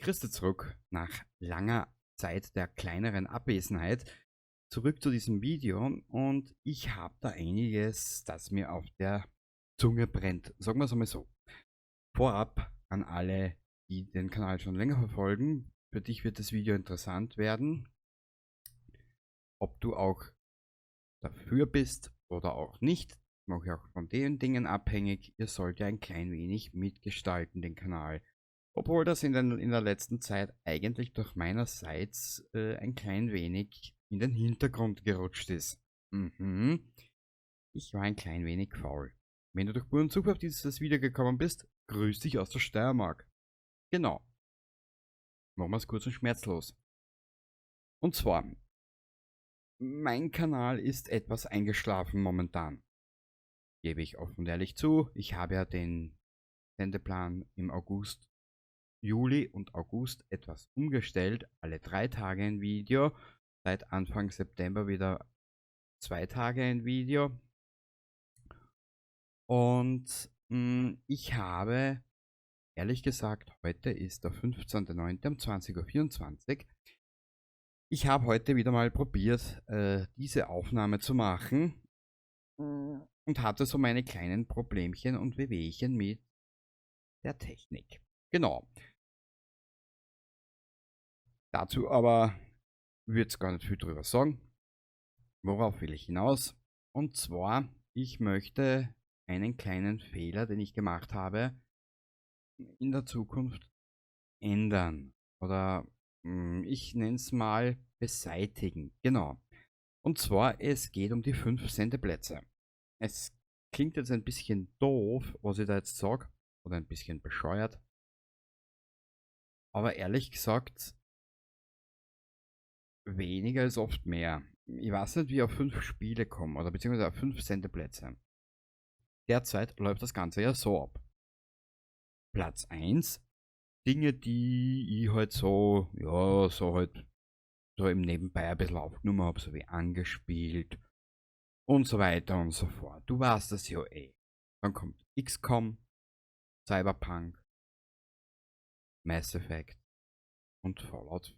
Christa zurück nach langer Zeit der kleineren Abwesenheit. Zurück zu diesem Video und ich habe da einiges, das mir auf der Zunge brennt. Sagen wir es einmal so. Vorab an alle, die den Kanal schon länger verfolgen, für dich wird das Video interessant werden, ob du auch dafür bist oder auch nicht. Mache ich auch von den Dingen abhängig. Ihr sollt ja ein klein wenig mitgestalten, den Kanal. Obwohl das in der letzten Zeit eigentlich durch meinerseits ein klein wenig in den Hintergrund gerutscht ist. Ich war ein klein wenig faul. Wenn du durch puren Zufall auf dieses Video gekommen bist, grüß dich aus der Steiermark. Genau. Machen wir es kurz und schmerzlos. Und zwar, mein Kanal ist etwas eingeschlafen momentan. Gebe ich offen und ehrlich zu, ich habe ja den Sendeplan im August, Juli und August etwas umgestellt. Alle 3 Tage ein Video, seit Anfang September wieder 2 Tage ein Video. Und ich habe, ehrlich gesagt, heute ist der 15.09. um 20:24 Uhr. Ich habe heute wieder mal probiert, diese Aufnahme zu machen und hatte so meine kleinen Problemchen und Wehwehchen mit der Technik. Genau. Dazu aber wird's gar nicht viel drüber sagen. Worauf will ich hinaus? Und zwar, ich möchte einen kleinen Fehler, den ich gemacht habe, in der Zukunft ändern. Oder ich nenn's mal beseitigen. Genau. Und zwar, es geht um die 5 Sendeplätze. Es klingt jetzt ein bisschen doof, was ich da jetzt sag, oder ein bisschen bescheuert. Aber ehrlich gesagt, weniger ist oft mehr. Ich weiß nicht, wie ich auf 5 Spiele komme, oder beziehungsweise auf 5 Sendeplätze. Derzeit läuft das Ganze ja so ab. Platz 1, Dinge, die ich halt so, ja, so halt, so im Nebenbei ein bisschen aufgenommen hab, so wie angespielt und so weiter und so fort. Du weißt das ja eh. Dann kommt XCOM, Cyberpunk, Mass Effect und Fallout.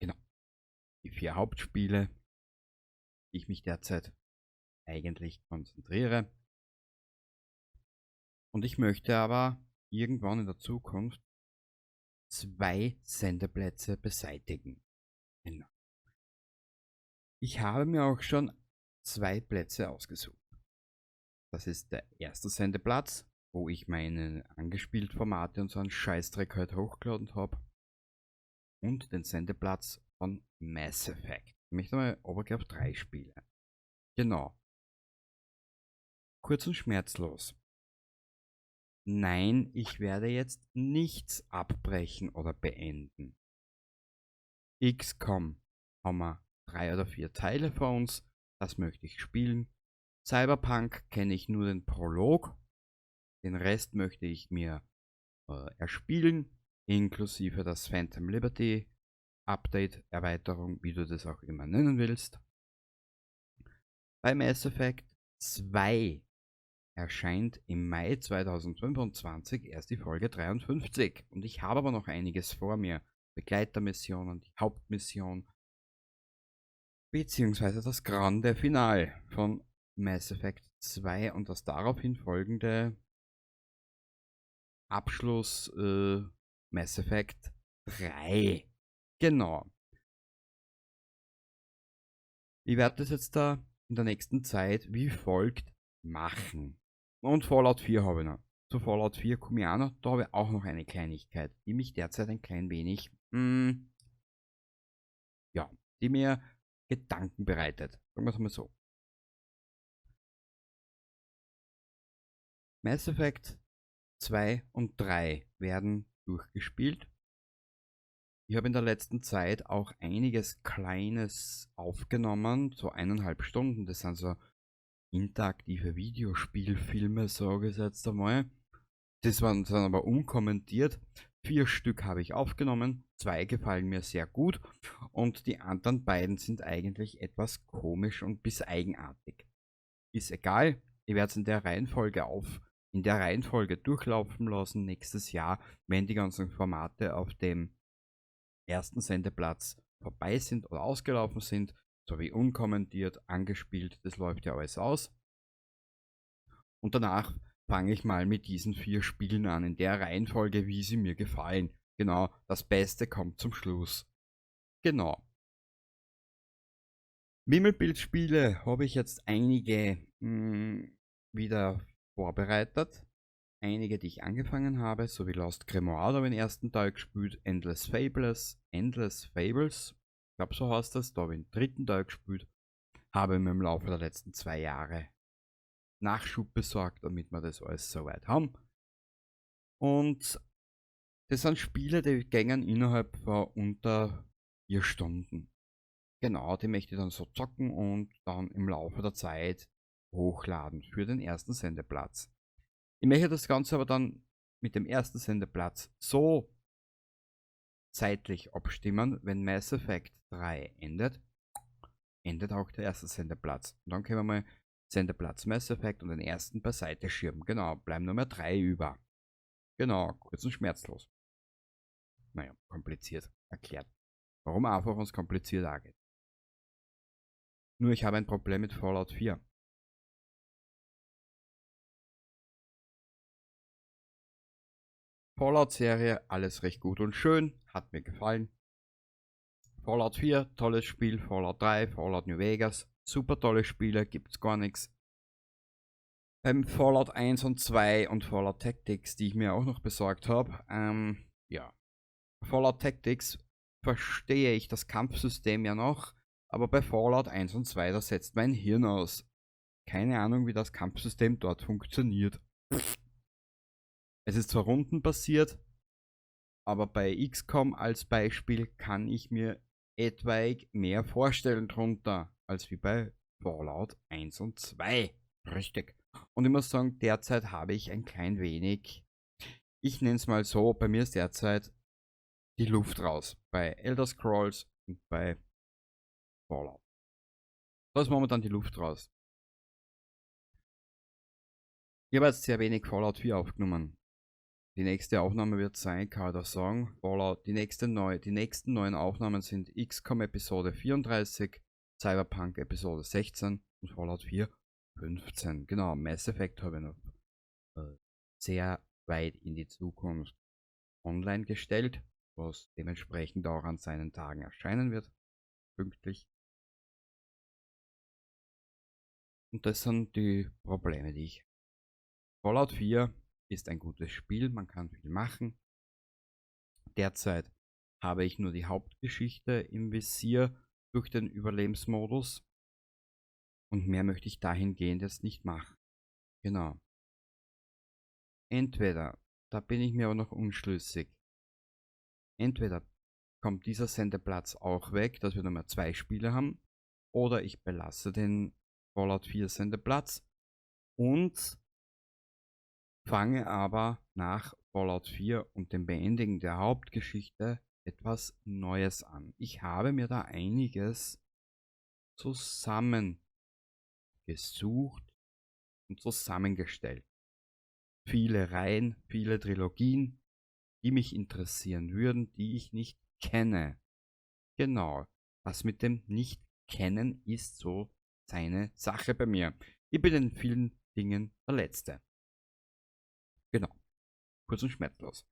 Genau. Die 4 Hauptspiele, die ich mich derzeit eigentlich konzentriere. Und ich möchte aber irgendwann in der Zukunft 2 Sendeplätze beseitigen. Genau. Ich habe mir auch schon 2 Plätze ausgesucht. Das ist der erste Sendeplatz, wo ich meine angespielt Formate und so einen Scheißdreck halt hochgeladen hab. Und den Sendeplatz von Mass Effect. Ich möchte mal runtergehen auf 3 Spiele. Genau. Kurz und schmerzlos. Nein, ich werde jetzt nichts abbrechen oder beenden. XCOM haben wir 3 oder 4 Teile vor uns. Das möchte ich spielen. Cyberpunk kenne ich nur den Prolog. Den Rest möchte ich mir erspielen, inklusive das Phantom Liberty Update, Erweiterung, wie du das auch immer nennen willst. Bei Mass Effect 2 erscheint im Mai 2025 erst die Folge 53. Und ich habe aber noch einiges vor mir. Begleitermissionen, die Hauptmission, beziehungsweise das Grande Finale von Mass Effect 2 und das daraufhin folgende Abschluss Mass Effect 3. Genau. Ich werde das jetzt da in der nächsten Zeit wie folgt machen. Und Fallout 4 habe ich noch. Zu Fallout 4 komme ich auch noch. Da habe ich auch noch eine Kleinigkeit, die mich derzeit ein klein wenig, ja, die mir Gedanken bereitet. Sagen wir es mal so. Mass Effect 2 und 3 werden durchgespielt. Ich habe in der letzten Zeit auch einiges Kleines aufgenommen, so eineinhalb Stunden. Das sind so interaktive Videospielfilme, sage ich jetzt einmal. Das sind aber unkommentiert. 4 Stück habe ich aufgenommen, 2 gefallen mir sehr gut und die anderen beiden sind eigentlich etwas komisch und bis eigenartig. Ist egal, ich werde es in der Reihenfolge in der Reihenfolge durchlaufen lassen nächstes Jahr, wenn die ganzen Formate auf dem ersten Sendeplatz vorbei sind oder ausgelaufen sind, so wie unkommentiert, angespielt, das läuft ja alles aus. Und danach fange ich mal mit diesen 4 Spielen an, in der Reihenfolge, wie sie mir gefallen. Genau, das Beste kommt zum Schluss. Genau. Wimmelbildspiele habe ich jetzt einige wieder vorbereitet. Einige, die ich angefangen habe, so wie Lost Grimoire habe ich den ersten Teil gespielt, Endless Fables, Endless Fables, ich glaub, so heißt das, da habe ich den dritten Teil gespielt, habe mir im Laufe der letzten 2 Jahre Nachschub besorgt, damit wir das alles soweit haben. Und das sind Spiele, die gängen innerhalb von unter 4 Stunden. Genau, die möchte ich dann so zocken und dann im Laufe der Zeit hochladen für den ersten Sendeplatz. Ich möchte das Ganze aber dann mit dem ersten Sendeplatz so zeitlich abstimmen, wenn Mass Effect 3 endet, endet auch der erste Sendeplatz. Und dann können wir mal Sendeplatz Mass Effect und den ersten beiseite schirmen. Genau, bleiben nur mehr 3 über. Genau, kurz und schmerzlos. Naja, kompliziert erklärt. Warum einfach und kompliziert auch geht. Nur ich habe ein Problem mit Fallout 4. Fallout-Serie, alles recht gut und schön, hat mir gefallen. Fallout 4, tolles Spiel, Fallout 3, Fallout New Vegas, super tolle Spiele, gibt's gar nix. Beim Fallout 1 und 2 und Fallout Tactics, die ich mir auch noch besorgt hab, ja. Fallout Tactics verstehe ich das Kampfsystem ja noch, aber bei Fallout 1 und 2, da setzt mein Hirn aus. Keine Ahnung, wie das Kampfsystem dort funktioniert. Es ist zwar rundenbasiert, aber bei XCOM als Beispiel kann ich mir etwaig mehr vorstellen drunter, als wie bei Fallout 1 und 2. Richtig. Und ich muss sagen, derzeit habe ich ein klein wenig, ich nenn's mal so, bei mir ist derzeit die Luft raus. Bei Elder Scrolls und bei Fallout. Da ist momentan die Luft raus. Ich habe jetzt sehr wenig Fallout 4 aufgenommen. Die nächste Aufnahme wird sein, kann ich da sagen, Fallout, die nächste neu, die nächsten neuen Aufnahmen sind XCOM Episode 34, Cyberpunk Episode 16 und Fallout 4 15. Genau, Mass Effect habe ich noch sehr weit in die Zukunft online gestellt, was dementsprechend auch an seinen Tagen erscheinen wird, pünktlich. Und das sind die Probleme, die ich. Fallout 4 ist ein gutes Spiel, man kann viel machen. Derzeit habe ich nur die Hauptgeschichte im Visier durch den Überlebensmodus und mehr möchte ich dahingehend jetzt nicht machen. Genau. Entweder, da bin ich mir aber noch unschlüssig, entweder kommt dieser Sendeplatz auch weg, dass wir nur mehr 2 Spiele haben, oder ich belasse den Fallout 4 Sendeplatz und fange aber nach Fallout 4 und dem Beendigen der Hauptgeschichte etwas Neues an. Ich habe mir da einiges zusammengesucht und zusammengestellt. Viele Reihen, viele Trilogien, die mich interessieren würden, die ich nicht kenne. Genau, das mit dem Nicht-Kennen ist so seine Sache bei mir. Ich bin in vielen Dingen der Letzte. Genau. Kurz und schmerzlos.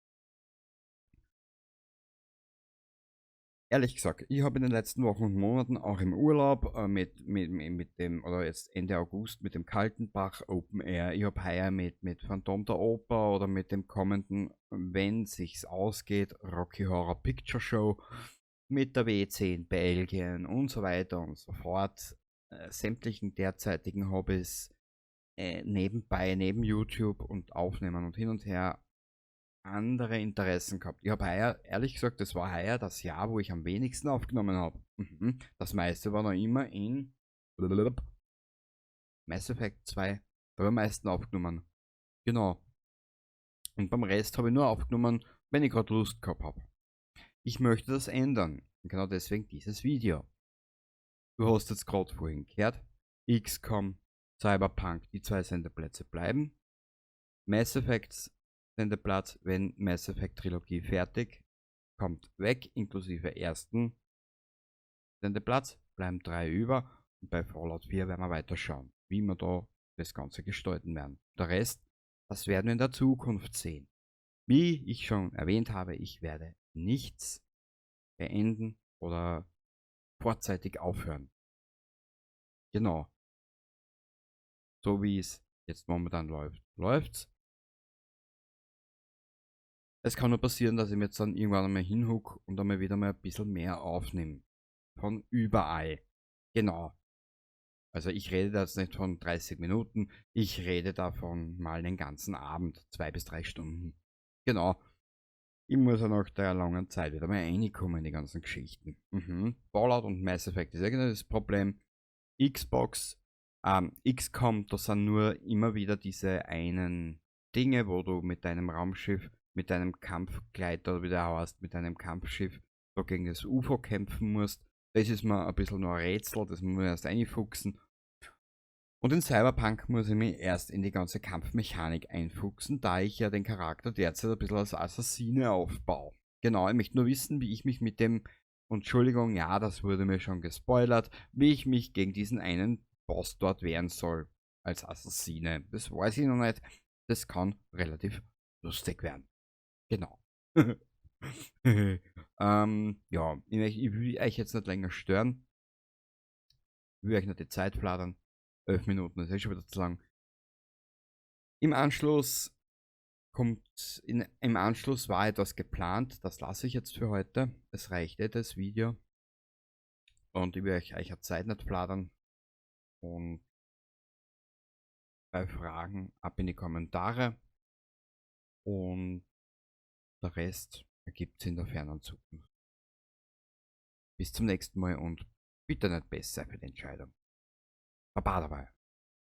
Ehrlich gesagt, ich habe in den letzten Wochen und Monaten auch im Urlaub mit dem, oder jetzt Ende August mit dem Kaltenbach Open Air, ich hab heuer mit Phantom der Oper oder mit dem kommenden, wenn sich's ausgeht, Rocky Horror Picture Show, mit der WC in Belgien und so weiter und so fort, sämtlichen derzeitigen Hobbys nebenbei, neben YouTube und Aufnehmen und hin und her, andere Interessen gehabt. Ich hab heuer, ehrlich gesagt, das war heuer das Jahr, wo ich am wenigsten aufgenommen hab. Das meiste war noch immer in Mass Effect 2. Da hab ich am meisten aufgenommen. Genau. Und beim Rest hab ich nur aufgenommen, wenn ich grad Lust gehabt hab. Ich möchte das ändern. Und genau deswegen dieses Video. Du hast jetzt grad vorhin gehört, XCOM, Cyberpunk, die 2 Sendeplätze bleiben. Mass Effect Sendeplatz, wenn Mass Effect Trilogie fertig, kommt weg, inklusive ersten Sendeplatz, bleiben 3 über und bei Fallout 4 werden wir weiter schauen, wie wir da das Ganze gestalten werden. Der Rest, das werden wir in der Zukunft sehen. Wie ich schon erwähnt habe, ich werde nichts beenden oder vorzeitig aufhören. Genau. So wie es jetzt momentan läuft, läuft's. Es kann nur passieren, dass ich mir jetzt dann irgendwann einmal hinhuck und einmal wieder mal ein bisschen mehr aufnehme. Von überall. Genau. Also ich rede da jetzt nicht von 30 Minuten, ich rede davon mal den ganzen Abend, 2 bis 3 Stunden. Genau. Ich muss ja nach der langen Zeit wieder mal reinkommen in die ganzen Geschichten. Fallout und Mass Effect ist eigentlich das Problem. Xbox, XCOM, das sind nur immer wieder diese einen Dinge, wo du mit deinem Raumschiff, mit deinem Kampfgleiter oder wie der heißt, mit deinem Kampfschiff da gegen das UFO kämpfen musst. Das ist mir ein bisschen noch ein Rätsel, das muss man erst einfuchsen. Und in Cyberpunk muss ich mich erst in die ganze Kampfmechanik einfuchsen, da ich ja den Charakter derzeit ein bisschen als Assassine aufbaue. Genau, ich möchte nur wissen, wie ich mich mit dem, Entschuldigung, ja, das wurde mir schon gespoilert, wie ich mich gegen diesen einen Boss dort wehren soll, als Assassine. Das weiß ich noch nicht. Das kann relativ lustig werden. Genau. Ja, ich will euch jetzt nicht länger stören. Ich will euch nicht die Zeit fladern. 11 Minuten ist eh schon wieder zu lang. Im Anschluss kommt, in, im Anschluss war etwas geplant, das lasse ich jetzt für heute. Es reicht eh das Video. Und ich will euch eure Zeit nicht fladern. Und bei Fragen ab in die Kommentare. Und der Rest ergibt sich in der fernen Zukunft. Bis zum nächsten Mal und bitte nicht besser für die Entscheidung. Baba dabei.